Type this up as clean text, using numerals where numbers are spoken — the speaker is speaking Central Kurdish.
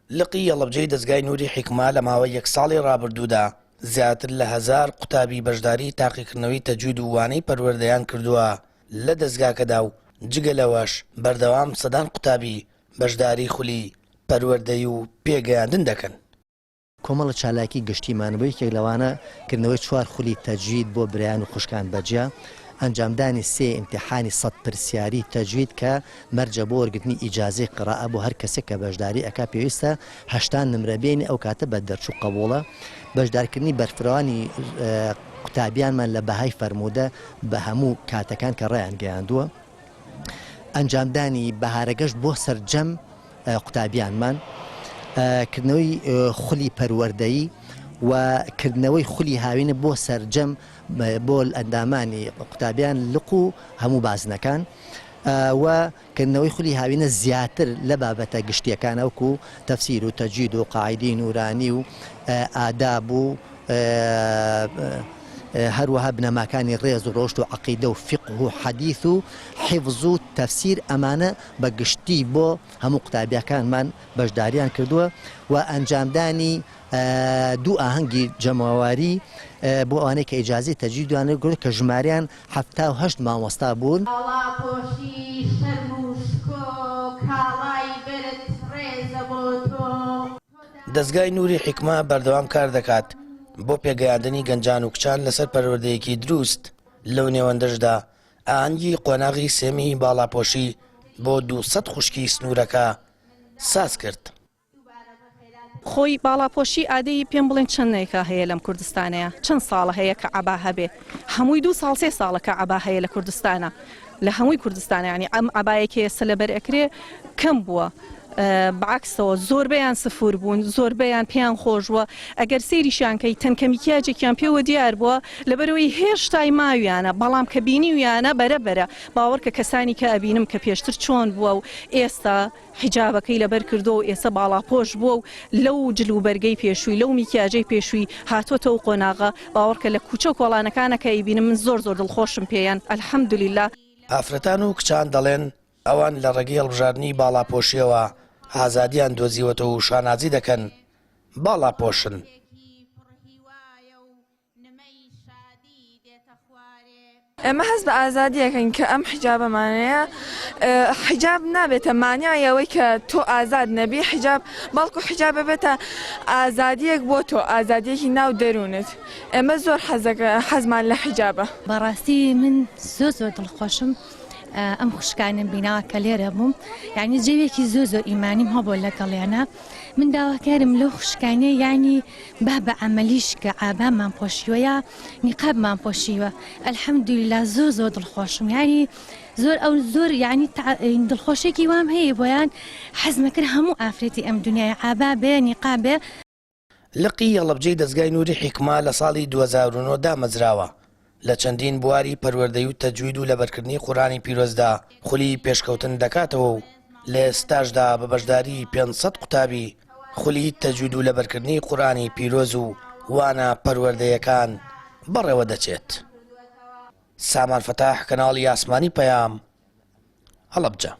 لقی یەڵەبجەی دەزگای نوری حیکمە لە ماوەی یەک ساڵی ڕابردوودا زیاتر لە هەزار قوتابی بەشداری تاقیکردنەوەی تەجوید و وانەی پەروەردەیان کردووە لە دەزگاکەدا و جگە لەوەش بەردەوام سەدان قوتابی بەشداری خولی پەروەردەی و پێگەیاندن دەکەن. کۆمەڵە چالاکی گشتیمان بۆ یەکێک لەوانە کردنەوەی چوار خولی تەجوید بۆ برایان و خوشکان بەجیا، ئەنجامدانی سێ ئیمتیحانی سەد پرسیاری تەجوید کە مەرجە بۆ وەرگرتنی ئیجازەی قیرائە بۆ هەر کەسێک کە بەشداری ئەکا پێویستە 80 نمرە بێنی ئەو کاتە بە دەرچوو قەبوڵە، بەشدارکردنی بەرفراوانی قوتابیانمان لە بەهای فەرموودە بە هەموو کاتەکان کە ڕایانگەیاندووە. ئەنجامدانی بەهارەگەشت بۆ سەرجەم قوتابیانمان، کردنەوەی خولی پەروەردەیی و کردنەوەی خولی هاوینە بۆ سەرجەم بۆ ئەندامانی قوتابیان لق و هەموو بازنەکان و کردنەوەی خولی هاوینە زیاتر لە بابەتە گشتیەکان وەکو تەفسیر و تەجوید و قاعیدی نورانی و ئاداب و هەروەها بنەماکانی ڕێز و ڕەوشت و عەقیدە و فیقه و حەدیث و حیفز و تەفسیر ئەمانە بە گشتی بۆ هەموو قوتابیەکانمان بەشداریان کردووە و ئەنجامدانی دوو ئاهەنگی جەماواری بۆ ئەوانەی کە ئیجازەی تەجویدیان وەرگرتووە کە ژمارەیان 78 مامۆستا بوون. باڵاپۆشی شەرم و شکۆ کاڵای بەرت ڕێزە بۆ تۆ. دەزگای نوری حیکمە بەردەوام کار دەکات بۆ پێگەیاندنی گەنجان و کچان لەسەر پەروەردەیەکی دروست، لەو نێوەندەشدا ئاهەنگی قۆناغی سێمی باڵاپۆشی بۆ 200 خوشکی سنوورەکە ساز کرد. خۆی باڵاپۆشی ئادەی پێم بڵێن چەندێکە هەیە لەم کوردستانەیە چەند ساڵە هەیە کە عەبا هەبێ هەمووی دوو ساڵ سێ ساڵە کە عەبا هەیە لە کوردستانە لە هەمووی کوردستانە یانی ئەم عەبایەکی ئێستا لەبەر ئەکرێ کەم بووە بەعکسەوە زۆربەیان سفور بوون زۆربەیان پێیان خۆش بووە ئەگەر سەیریشیان کەی تەنکە میکیاجێکیان پێوە دیار بووە لەبەرەوەی هێشتای ماویانە بەڵام کە بینیویانە بەرە بەرە باوەڕکە کەسانی کە ئەبینم کە پێشتر چۆن بووە و ئێستا حیجابەکەی لەبەر کردووە و ئێستا باڵاپۆش بووە و لەو جل و بەرگەی پێشووی لەو میکیاجەی پێشووی هاتۆتە ئەو قۆناغە باوەڕکە لە کوچە و کۆڵانەکانە کە ئەیبینم من زۆر زۆر دڵخۆشم پێیان الحمدللە. ئافرەتان و کچان دەڵێن ئەوان لە ڕێگەی هەڵبژاردنی باڵاپۆشییەوە ئازادیان دۆزیوەتەوە و شانازی دەکەن باڵاپۆشن. ئێمە هەست بە ئازادی ئەکەین کە ئەم حیجابەمان هەیە حیجاب نابێتە مانای ئەوەی کە تۆ ئازاد نەبی حیجاب بەڵکو حیجاب ببێتە ئازادیەک بۆ تۆ ئازادیەکی ناو دەروونت ئێمە زۆر حەزەکە حەزمان لە حیجابە. بەڕاستی من زۆر زۆر دڵخۆشم ئەم خوشکانەم بیناوە کە لێرە بووم یعنی جەوێکی زۆر زۆر ئیمانیم هەبوو لەگەڵیانە من داواکارم لەو خوشکانەی یعنی با بە عەمەلیش کە عابامان پۆشیوە یا نیقابمان پۆشیوە الحمدللە زۆر زۆر دڵخۆشم یعنی زۆر ئەو زۆر یعنی دڵخۆشێکی وام هەیە بۆیان حەزمەکرد هەموو ئافرەتی ئەم دنیای عابا بێ نیقاب بێ. لقی هەڵەبجەی دەزگای نوری حیکمە لە ساڵی 2009 دامەزراوە، لە چەندین بواری پەروەردەی و تەجوید و لەبەرکردنی قورئانی پیرۆزدا خولی پێشکەوتن دەکاتەوە و لە ئێستاشدا بە بەشداری 500 قوتابی خولی تەجوید و لەبەرکردنی قورئانی پیرۆز و وانە پەروەردەیەکان بەڕێوەدەچێت. سامان فەتاح، کەناڵی ئاسمانی پەیام، هەڵەبجە.